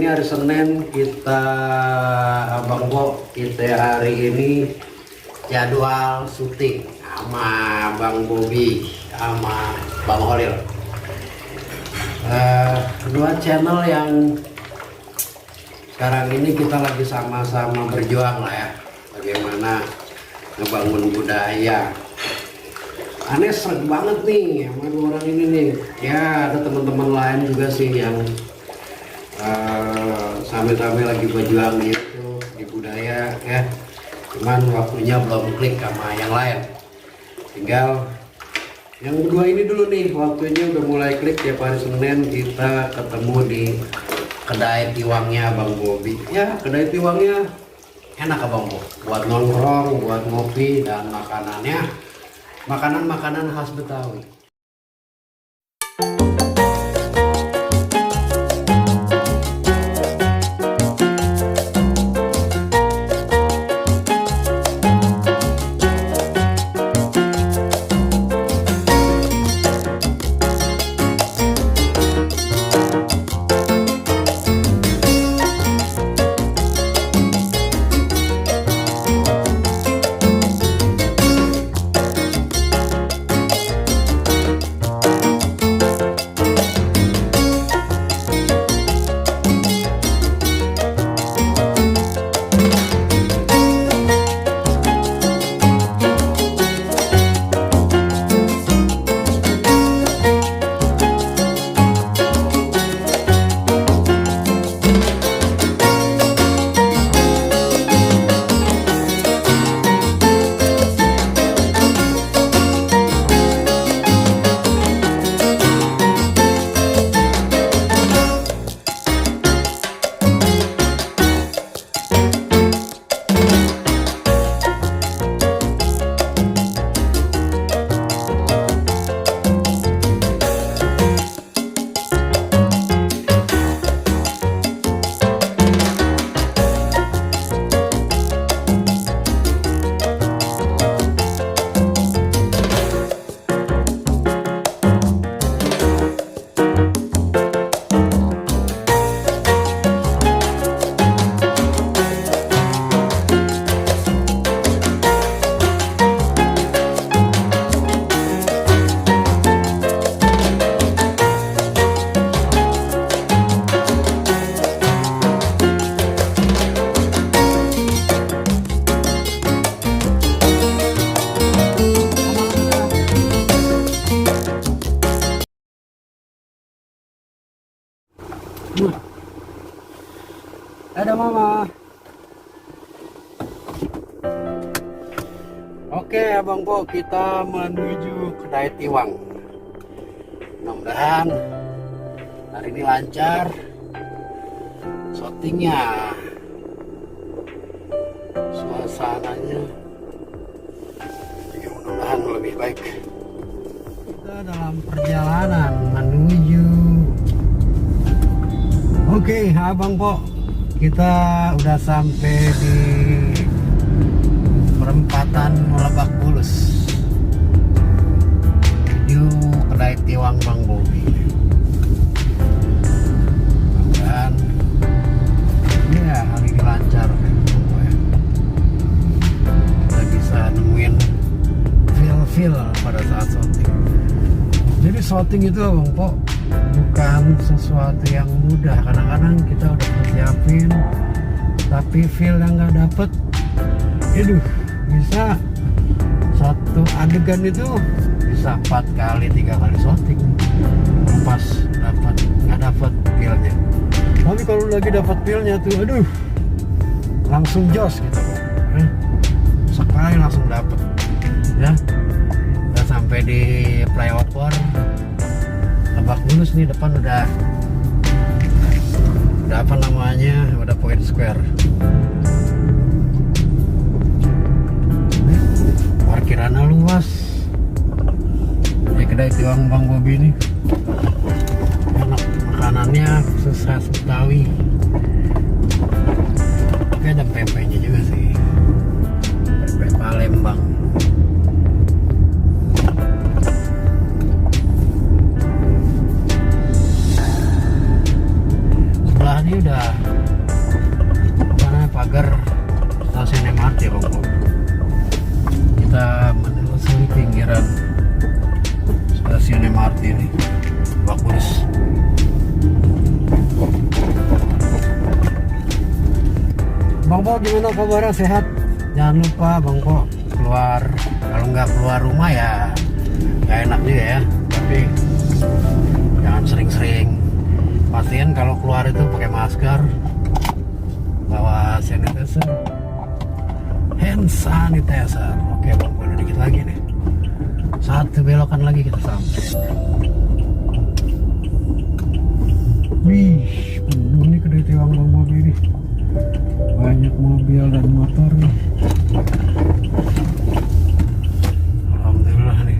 hari Senin, Abang Bo, kita hari ini jadwal syuting sama Bang Bobi sama Bang Holil. Dua channel yang sekarang ini kita lagi sama-sama berjuang lah ya, bagaimana ngebangun budaya. Aneh sering banget nih sama dua orang ini nih. Ya ada teman-teman lain juga sih yang sambil-sambil lagi berjuang gitu di budaya ya. Cuman waktunya belum klik sama yang lain. Tinggal yang berdua ini dulu nih, waktunya udah mulai klik. Tiap hari Senin kita ketemu di kedai tiwangnya Bang Bobi. Ya kedai tiwangnya enak Abang Bo, buat nongkrong, buat ngopi, dan makanannya makanan khas Betawi. Ada mama. Oke Abang Bo, kita menuju kedai tiwang. Mudah-mudahan hari ini lancar syutingnya, suasananya ya, mudah-mudahan lebih baik. Kita dalam perjalanan menuju. Oke Abang Bo, kita udah sampai di perempatan Lebak Bulus menuju kedai tiwang Bang Bobi. Dan ya hari ini lancar, kita bisa nemuin feel pada saat syuting. Jadi syuting itu Bang Bo bukan sesuatu yang mudah. Kadang-kadang kita udah persiapin tapi feel yang nggak dapet, bisa satu adegan itu bisa 4 kali 3 kali syuting pas nggak dapet feelnya. Tapi kalau lagi dapet feelnya tuh langsung jos gitu, sekali langsung dapet ya. Udah sampai di flyover Lebak Bulus nih, depan udah apa namanya, udah Point Square. Parkirannya luas. Di kedai tiwang Bang Bobi ini enak, makanannya khusus khas Betawi. Oke, ada pempeknya juga sih, pempek Palembang. Sebelah ini udah gimana kabarnya, sehat? Jangan lupa Bang Po keluar, kalau nggak keluar rumah ya nggak enak juga ya, tapi jangan sering-sering. Pastiin kalau keluar itu pakai masker, bawa sanitizer, hand sanitizer. Oke Bang Po, udah dikit lagi nih, satu belokan lagi kita sampai. Wih, penuh nih kedai Tiwang Bang Bobi ini. Banyak mobil dan motor nih. Alhamdulillah nih.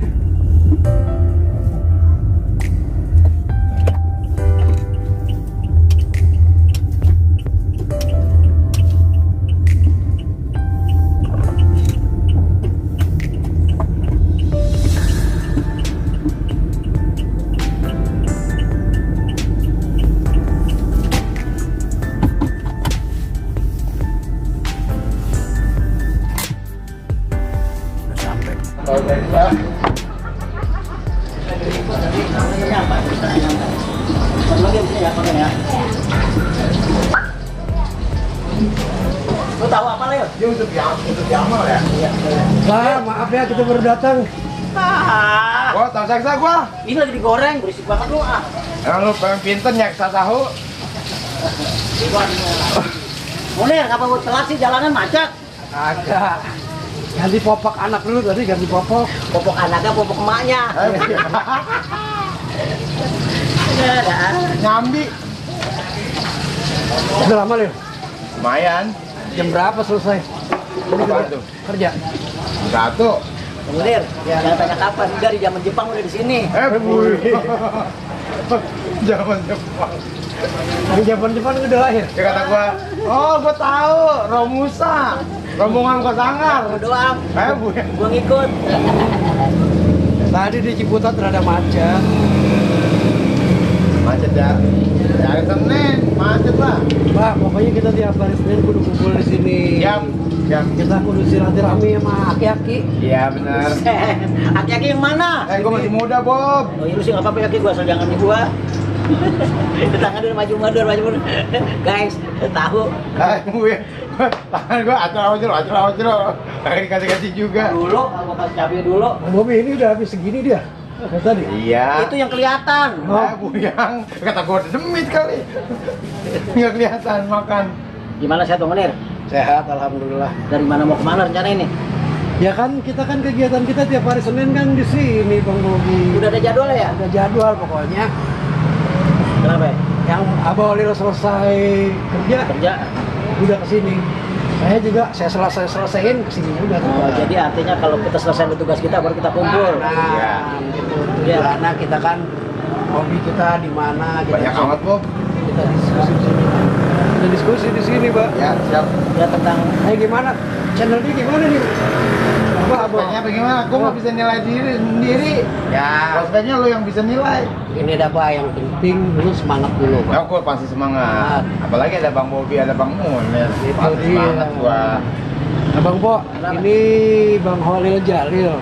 Lu tahu apa Leo? Dia untuk Jamal ya? Pak, maaf ya kita baru datang. Gua tahu seksa gua. Ini lagi digoreng, berisik banget lu ah. Emang lu pengen pinter nyeksa tahu? Munir, ngapa buat telat sih, jalanan macet? Agak. Ganti popok anak dulu tadi, ganti popok. Popok anaknya, popok emaknya. Nyambi. Udah lama Leo? Lumayan. Jam berapa selesai? Ini Apa kerja. tuh? Kerja. Satu. Munir, jangan tanya kapan, dari zaman Jepang udah di sini. Bui. Zaman Jepang. Dari zaman Jepang udah lahir. Dia kata gua, oh gua tahu, Romusa. Rombongan kau sangar. Lu doang, Bui. gua ngikut. Tadi di Ciputat rada macet. Macet ya. Hari Senin, macet lah. Pak, pokoknya kita tiap hari Senin kudu kumpul di sini. Jam. Kita kudu silaturahmi sama aki-aki. Iya benar. Aki-aki yang mana? Gua masih muda, Bob. Oh iya lu sih nggak apa-apa aki gua, asal jangan nih gua. Tangan dulu maju mundur. Guys, tahu. Gue tangan gue acur. Kayak dikasih juga. Dulu, gua kasih cabai dulu. Bang Bobi ini udah habis segini dia. Kayak tadi. Iya. Itu yang kelihatan. Buyang. Kata gue demit kali. Nggak kelihatan makan. Gimana sehat Bang Munir? Sehat, alhamdulillah. Dari mana mau kemana rencana ini? Ya kan kita kan kegiatan kita tiap hari Senin kan di sini Bang Bobi. Udah ada jadwal ya? Ada jadwal pokoknya. Kenapa ya? Yang Abah Olil selesai kerja udah kesini. Saya selesaiin kesini juga. Oh, jadi artinya kalau kita selesai tugas kita baru kita kumpul. Nah, gitu. Iya. Karena kita kan hobi kita di mana kita Banyak amat, Bob. kita diskusi di sini. Kita diskusi di sini, Pak. Ya, siap. Ya tentang Gimana? Channel ini gimana nih? Prospeknya bagaimana? Gue nggak bisa nilai diri sendiri. Ya, Prospeknya lo yang bisa nilai. ini ada Pak, yang penting lu semangat dulu, Pak. Ya, gue pasti semangat. Apalagi ada Bang Bobi, ada Bang Munir. Itu Pasti dia. semangat gua. Nah, Bang Po, ini Bang Holil Jalil.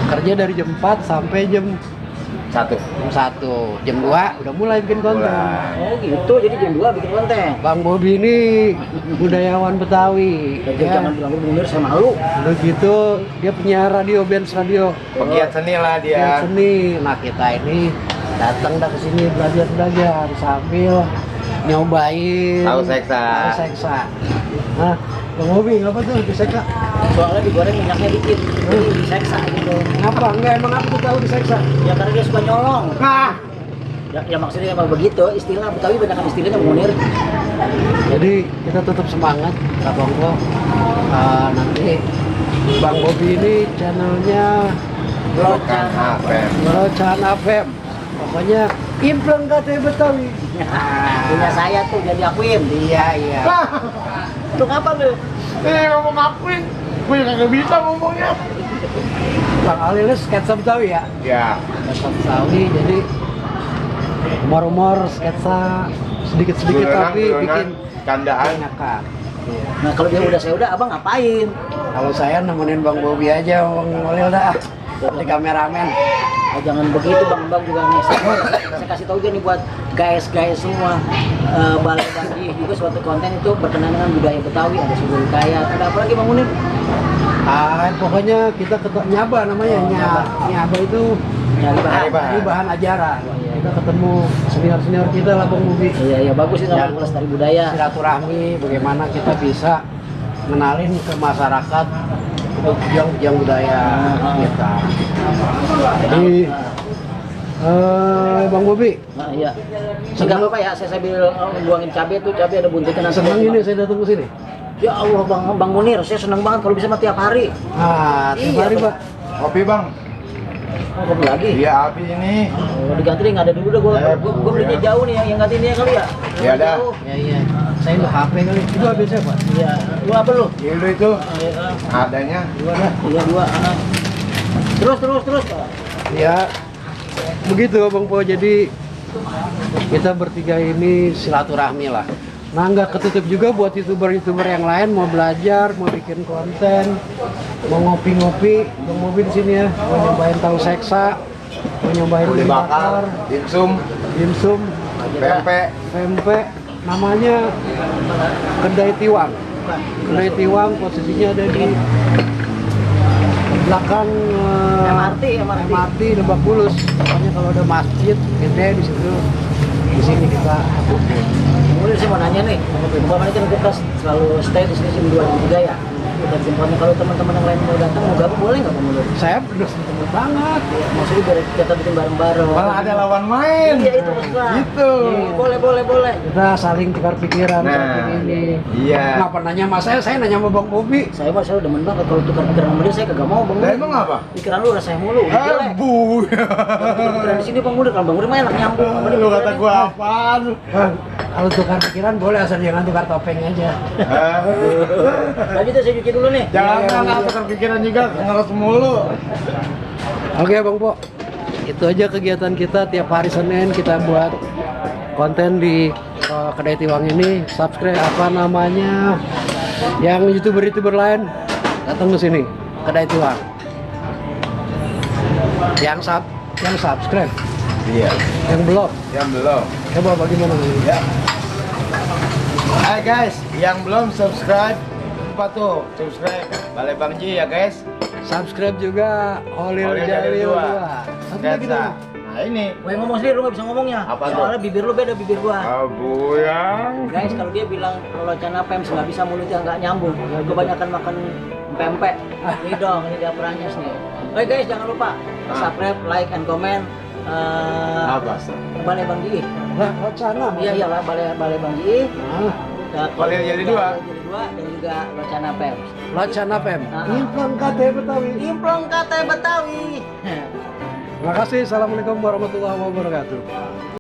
Kerja dari jam 4 sampai jam 1. 1. Jam 2 udah mulai bikin konten. Mulai. oh gitu, jadi jam 2 bikin konten. Bang Bobi ini budayawan Betawi. Dan jangan bilang gue Munir, saya malu. Udah gitu, dia punya radio, Benz Radio. Pegiat seni lah Dia dia. seni. Nah, kita ini datang dah ke sini belajar sambil nyobain Tahu seksa. tahu seksa. Nah, Bang Bobi ngapa tuh di seksa? Soalnya digoreng minyaknya dikit, jadi diseksa gitu. Ngapa? Enggak, emang apa tuh tahu di seksa? Ya karena dia suka nyolong. Nah, Ya maksudnya emang begitu, istilah Betawi banyak istilahnya Bang Munir. Jadi kita tetap semangat, Kak Bangko. Nanti Bang Bobi ini channelnya Locan FM. Locan FM. Pokoknya implan KTP Betawi. Punya saya tuh jadi akuin. Iya, iya. Untuk apa lu? Ngomong ngakuin. Gue juga nggak bisa ngomongnya. Bang Alil sketsa Betawi ya? Ya. Sketsa Betawi, jadi humor-humor, sketsa sedikit-sedikit tapi bikin candaan. ngakak. Iya. Nah kalau dia udah saya udah, abang ngapain? Kalau saya nemenin Bang Bobi aja, Bang Alil dah. Jadi kameramen. jangan begitu bang juga nih. Saya kasih tahu juga nih buat guys semua. Balai Bangji juga suatu konten itu berkenaan dengan budaya Betawi, ada suku kaya, ada apa lagi Bang Munir? Pokoknya kita nyaba namanya, nyaba itu Nyari bahan ajaran. Kita ketemu senior kita lah Bang Bobi. Iya bagus itu sama pelestari budaya. Silaturahmi, bagaimana kita bisa mengenalin ke masyarakat yang budaya kita. Jadi Bang Bobi, Nah, iya. Enggak apa-apa ya, saya sambil buangin cabai tuh, cabai ada buntutnya nanti. senang ini saya datang ke sini. Ya Allah Bang Munir, saya senang banget kalau bisa mah tiap hari. Tiap hari Pak. Kopi bang. Oh, kopi lagi? Iya api ini. Oh, diganti deh, nggak ada dulu dah gua belinya jauh nih yang ganti ini ya kali ya. Iya dah. Iya. Saya lu HP kali. Itu habis saya Pak. Iya, dua apa lu? Itu itu Iya, adanya. Dua dah. iya dua. Terus. Ya, begitu Bang Po. Jadi kita bertiga ini silaturahmi lah. Nah, nggak ketutup juga buat youtuber yang lain mau belajar, mau bikin konten, mau ngopi-ngopi. Bang Bobi di sini ya, mau nyobain tahu seksa, mau nyobain Gulai ubi bakar, dimsum, pempek. Namanya Kedai Tiwang. Kedai Tiwang posisinya ada di belakang MRT Lebak Bulus. Pokoknya kalau ada masjid gede di situ, di sini kita. Kemudian saya mau nanya nih, Bapak kan kita selalu stay di sini jam 2 jam 3 ya. Kita tempatnya kalau teman-teman yang lain mau datang mau gabung boleh nggak Bang Munir? Saya udah seneng banget. Maksudnya biar kita bikin bareng-bareng. Malah ada lawan main. Iya itu maksudnya. Gitu. Boleh. Kita saling tukar pikiran Nah, seperti ini. iya. Kenapa nanya sama saya nanya sama Bang Bobi. Saya demen banget kalau tukar pikiran sama dia, saya kagak mau Bang Lah Munir. emang apa? Pikiran lu rasanya mulu, udah jelek. Bu. Pikiran di sini Bang Munir, kalau Bang Munir mah enak nyambung. Apa dia Lu kata pikirannya? gua apaan? Bang, kalau tukar pikiran boleh asal jangan tukar topeng aja. Tadi tuh saya cuci dulu nih. Jangan tukar pikiran juga ngeres mulu. Oke Bang Po, itu aja kegiatan kita tiap hari Senin kita buat konten di Kedai Tiwang ini. Subscribe apa namanya, yang youtuber lain datang ke sini Kedai Tiwang. Yang subscribe, Iya. yang belum, Yang belum. coba bagaimana ini? Ya. Hai guys, yang belum subscribe, lupa tuh subscribe Balai Bangji ya guys. Subscribe juga Holil Jalil 2. Satu lagi dong. Nah ini. Gue ngomong sendiri, lu gak bisa ngomongnya. Apa tuh? Soalnya bibir lu beda bibir gua. Abu yang. Guys, kalau dia bilang lolocana pems nggak bisa mulutnya nggak nyambung. Kebanyakan makan pempek. Ini dong, ini dia perannyes nih. Oke guys, jangan lupa subscribe, like, and comment. Apa? Balai Bangji. Nah, wacana. Iya lah, Balai Bangji. Nah, Balai jadi dua. Dan juga locana pems. wacana Pem. Ah. Implong KT Betawi. Implong kata Betawi. Terima kasih. Assalamualaikum warahmatullahi wabarakatuh.